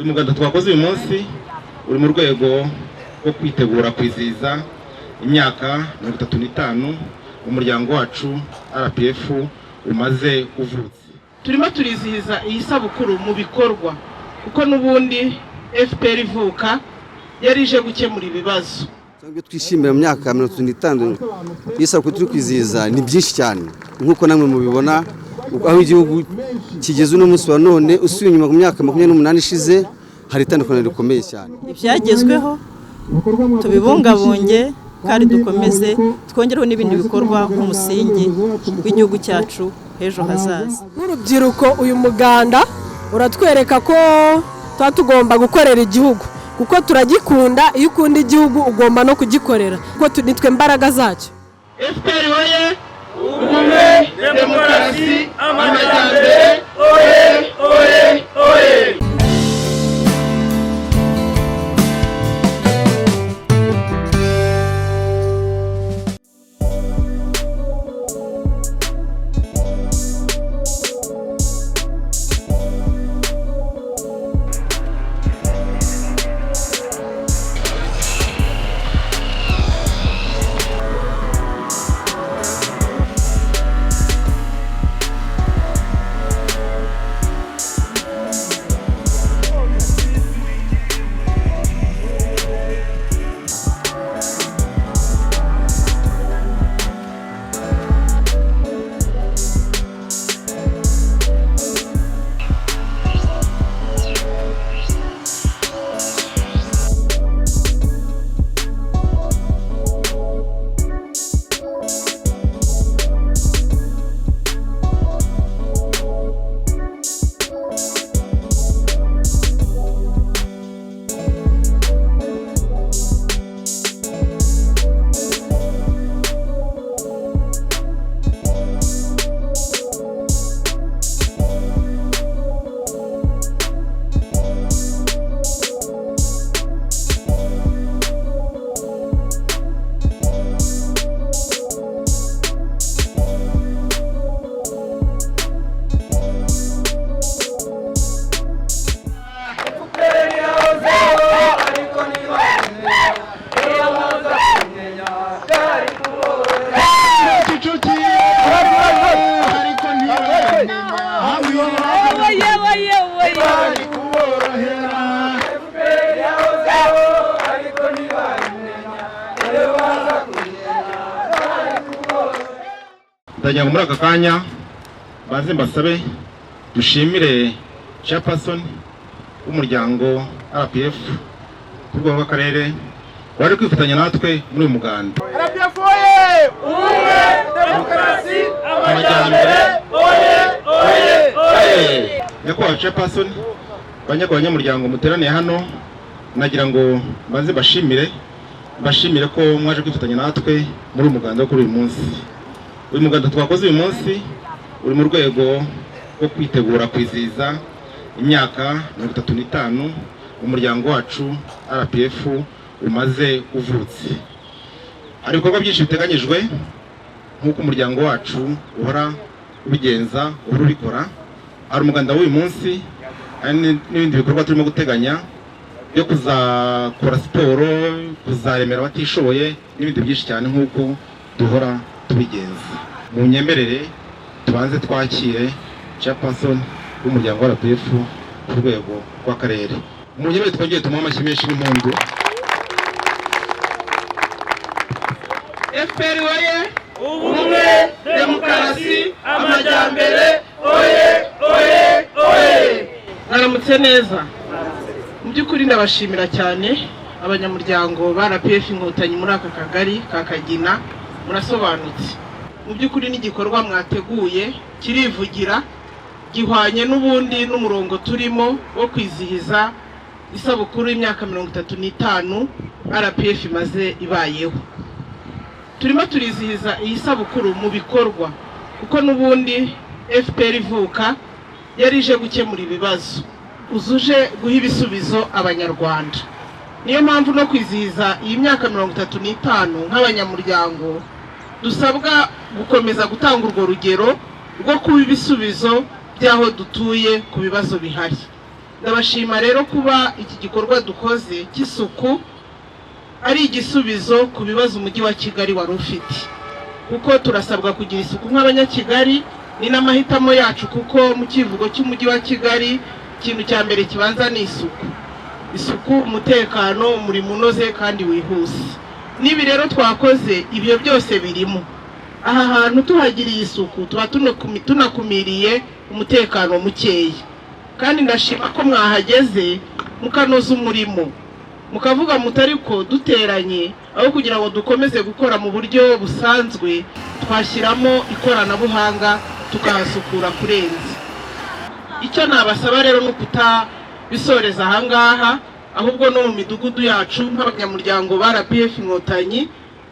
Uyu muganda twakoze uyu munsi uri mu rwego rwo kwitegura kwizihiza imyaka 35 umuryango wacu RPF umaze uvutse. Turimo turizihiza iyi sabukuru mu bikorwa, kuko n'ubundi FPR ivuka yari ije gukemura ibibazo. Ibyo twishimira mu myaka 35 y'isabukuru turi kwizihiza ni byinshi cyane, nk'uko namwe mubibona aho igihugu kigeze uno munsi wa none. Usubiye inyuma mu myaka 28 ishize, hari itandukaniro rikomeye cyane. Ibyagezweho tubibungabunge kandi dukomeze twongereho n'ibindi bikorwa nk'umusingi w'igihugu cyacu h'ejo hazaza. Nk'urubyiruko, uyu muganda uratwereka ko tuba tugomba gukorera igihugu, kuko turagikunda. Iyo ukunda igihugu ugomba no kugikorera, kuko nitwe mbaraga zacyo. FPR oye! Ubumwe, demokarasi, amajyambere, oye oye oye! Ariko ntibamenya bari kuborohera. Ndagira ngo muri aka kanya baze mbasabe dushimire chairperson w'umuryango RPF ku rwego rw'akarere wari kwifatanya natwe muri uyu muganda. RPF oye! Ubumwe, demokarasi, amajyambere, oye oye oye! Nyakubahwa chairperson, banyakubahwa banyamuryango muteraniye hano, nagira ngo mbanze mbashimire ko mwaje kwifatanya natwe muri uyu muganda wo kuri uyu munsi. Uyu muganda twakoze uyu munsi uri mu rwego rwo kwitegura kwizihiza imyaka 35 umuryango wacu RPF umaze uvutse. Hari ibikorwa byinshi biteganyijwe nk'uko umuryango wacu uhora ubigenza, uhora ubikora. Hari umuganda w'uyu munsi, hari n'ibindi bikorwa turimo guteganya byo kuzakora siporo, kuzaremera abatishoboye n'ibindi byinshi cyane nk'uko duhora tubigenza. Mu nyemerere tubanze twakire chairperson w'umuryango wa RPF ku rwego rw'akarere. Mu nyemerere twongere tumuhe amashyi menshi n'impundu. FPR oye! Ubumwe, demokarasi, amajyambere, oye oye oye! Mwaramutse neza. Mu by'ukuri ndabashimira cyane abanyamuryango ba RPF Inkotanyi muri aka kagari ka Kagina, murasobanutse. Mu by'ukuri n'igikorwa mwateguye kirivugira, gihwanye n'ubundi n'umurongo turimo wo kwizihiza isabukuru y'imyaka 35 RPF imaze ibayeho. Turimo turizihiza iyi sabukuru mu bikorwa, kuko n'ubundi FPR ivuka yari ije gukemura ibibazo, uzuje guha ibisubizo abanyarwanda. Niyo mpamvu no kwizihiza iyi myaka 35 nk'abanyamuryango dusabwa gukomeza gutanga urwo rugero rwo kuba ibisubizo by'aho dutuye ku bibazo bihari. Ndabashima rero kuba iki gikorwa dukoze cy'isuku ari igisubizo ku bibazo umujyi wa Kigali wari ufite, kuko turasabwa kugira isuku nk'abanyakigali, ni n'amahitamo yacu, kuko mu kivugo cy'umujyi wa Kigali ikintu cya mbere kibanza ni isuku. Isuku, umutekano, umurimo unoze kandi wihuse. N'ibi rero twakoze ibyo byose birimo. Aha hantu tuhagiriye isuku tuba tunakumiriye umutekano mukeya, kandi ndashima ko mwahageze mukanoza umurimo, mukavuga mutari ko duteranye, aho kugira ngo dukomeze gukora mu buryo busanzwe twashyiramo ikoranabuhanga tukahasukura kurenza. Icyo nabasaba rero ni ukutabisoreza aha ngaha, ahubwo no mu midugudu yacu nk'abanyamuryango ba RPF Inkotanyi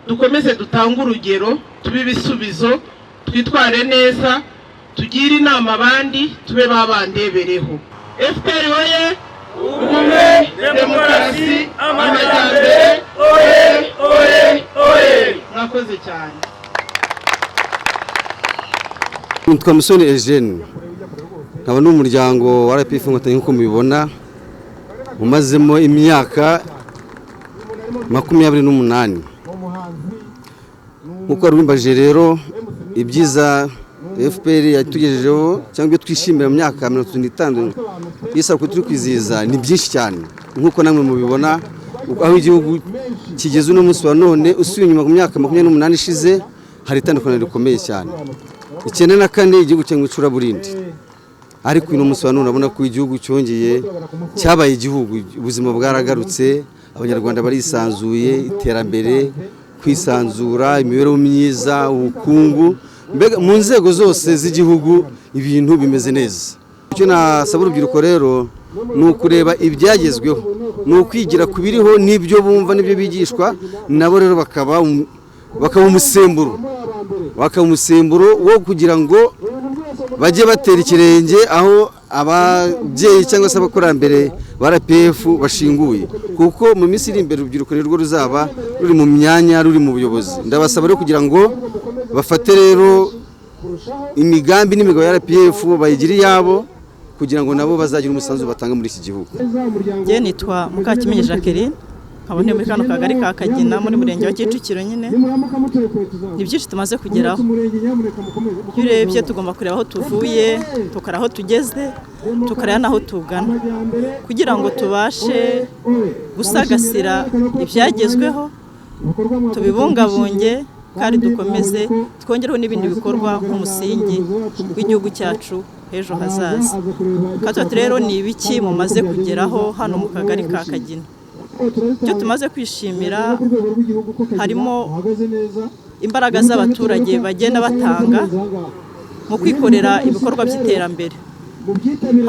dukomeze dutange urugero, tube ibisubizo, twitware neza, tugire inama abandi, tube babandebereho. FPR oye! Ubumwe, demokarasi, amajyambere, oye oye oye! Mwakoze cyane. Nitwa Musoni Eugene, nkaba n'umuryango wa RPF Inkotanyi nk'uko mubibona, umazemo imyaka 28. Nk'uko wari rero ibyiza FPR yatugejejeho cyangwa ibyo twishimira mu myaka 35 y'isabukuru turi kwizihiza ni byinshi cyane, nk'uko namwe mubibona. Aho igihugu kigeze uno munsi wa none, usubiye inyuma mu myaka 28 ishize, hari itandukaniro rikomeye cyane. 94 igihugu cyangwa icuraburindi, ariko uyu munsi wa none urabona ko igihugu cyongeye cyabaye igihugu, ubuzima bwaragarutse, abanyarwanda barisanzuye, iterambere, kwisanzura, imibereho myiza, ubukungu, mbega mu nzego zose z'igihugu ibintu bimeze neza. Icyo nasaba urubyiruko rero ni ukureba ibyagezweho, ni ukwigira ku biriho n'ibyo bumva n'ibyo bigishwa, nabo rero bakaba umusemburo, bakaba umusemburo wo kugira ngo bajye batera ikirenge aho ababyeyi cyangwa se abakurambere ba RPF bashinguye, kuko mu minsi iri imbere urubyiruko nirwo ruzaba ruri mu myanya, ruri mu buyobozi. Ndabasaba rero kugira ngo bafate rero imigambi n'imigabo ya RPF bayigire iyabo, kugira ngo nabo bazagira umusanzu batanga muri iki gihugu. Njye nitwa Mukakimenyi Jacqueline, nkaba ntuye muri kano kagari ka Kagina muri murenge wa Kicukiro. Nyine ni byinshi tumaze kugeraho. Iyo urebye tugomba kureba aho tuvuye, tukareba aho tugeze, tukareba n'aho tugana, kugira ngo tubashe gusagasira ibyagezweho, tubibungabunge kandi dukomeze twongereho n'ibindi bikorwa nk'umusingi w'igihugu cyacu h'ejo hazaza. Kandi rero ni ibiki mumaze kugeraho hano mu kagari ka Kagina? Icyo tumaze kwishimira harimo imbaraga z'abaturage bagenda batanga mu kwikorera ibikorwa by'iterambere,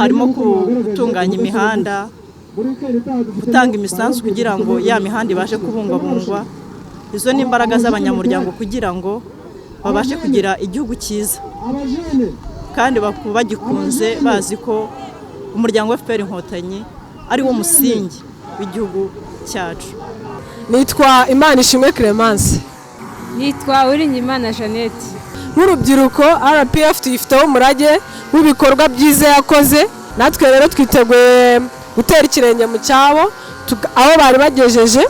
harimo gutunganya imihanda, gutanga imisanzu kugira ngo ya mihanda ibashe kubungwabungwa. Izo ni imbaraga z'abanyamuryango kugira ngo babashe kugira igihugu cyiza kandi bagikunze, bazi ko umuryango wa FPR Inkotanyi ari wo musingi w'igihugu cyacu. Nitwa Imana Ishimwe Clemence. Nitwa Uwiringiyimana Jeannette. Nk'urubyiruko RPF tuyifiteho umurage w'ibikorwa byiza yakoze, natwe rero twiteguye gutera ikirenge mu cyabo, aho bari bagejeje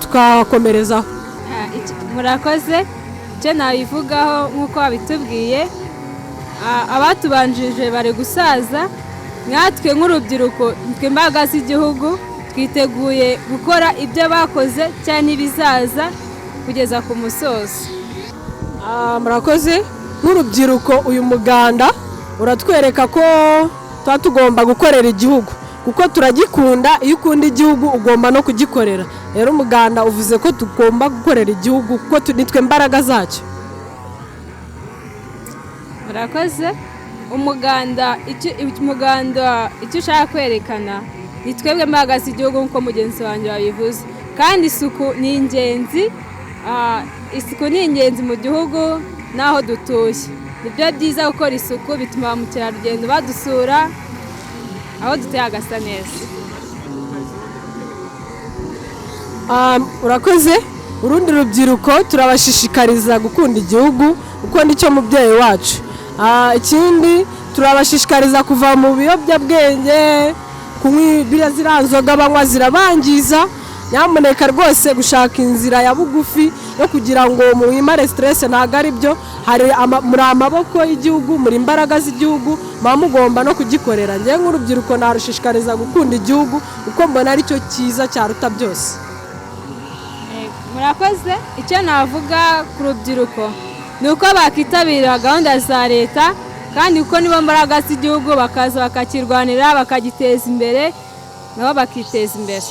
tukakomerezaho. Murakoze. Icyo nabivugaho nk'uko babitubwiye, abatubanjirije bari gusaza, natwe nk'urubyiruko twe imbaraga z'igihugu twiteguye gukora ibyo bakoze cyangwa n'ibizaza kugeza ku musozo. Murakoze. Nk'urubyiruko uyu muganda uratwereka ko tuba tugomba gukorera igihugu, kuko turagikunda. Iyo ukunda igihugu ugomba no kugikorera. Rero umuganda uvuze ko tugomba gukorera igihugu, kuko nitwe mbaraga zacyo. Murakoze. Umuganda icyo ushaka kwerekana ni twebwe mbaraga z'igihugu nk'uko mugenzi wanjye wabivuze, kandi isuku ni ingenzi. Isuku ni ingenzi mu gihugu n'aho dutuye. Nibyo byiza gukora isuku, bituma ba mukerarugendo badusura, aho dutuye hagasa neza. Urakoze. Urundi rubyiruko turabashishikariza gukunda igihugu, kuko nicyo mubyeyi wacu. Ikindi Turabashishikariza kuva mu biyobyabwenge, kunywa biriya ziriya nzoga banywa zirabangiza. Nyamuneka rwose, gushaka inzira ya bugufi yo kugira ngo mwimare stress ntabwo ari byo. Muri amaboko y'igihugu, muri imbaraga z'igihugu, muba mugomba no kugikorera. Njyewe nk'urubyiruko narushishikariza gukunda igihugu, kuko mbona aricyo cyiza cyaruta byose. Murakoze. Icyo navuga ku rubyiruko ni uko bakitabira gahunda za leta, kandi kuko nibo mbaraga z'igihugu, bakaza bakakirwanira, bakagiteza imbere, nabo bakiteza imbere.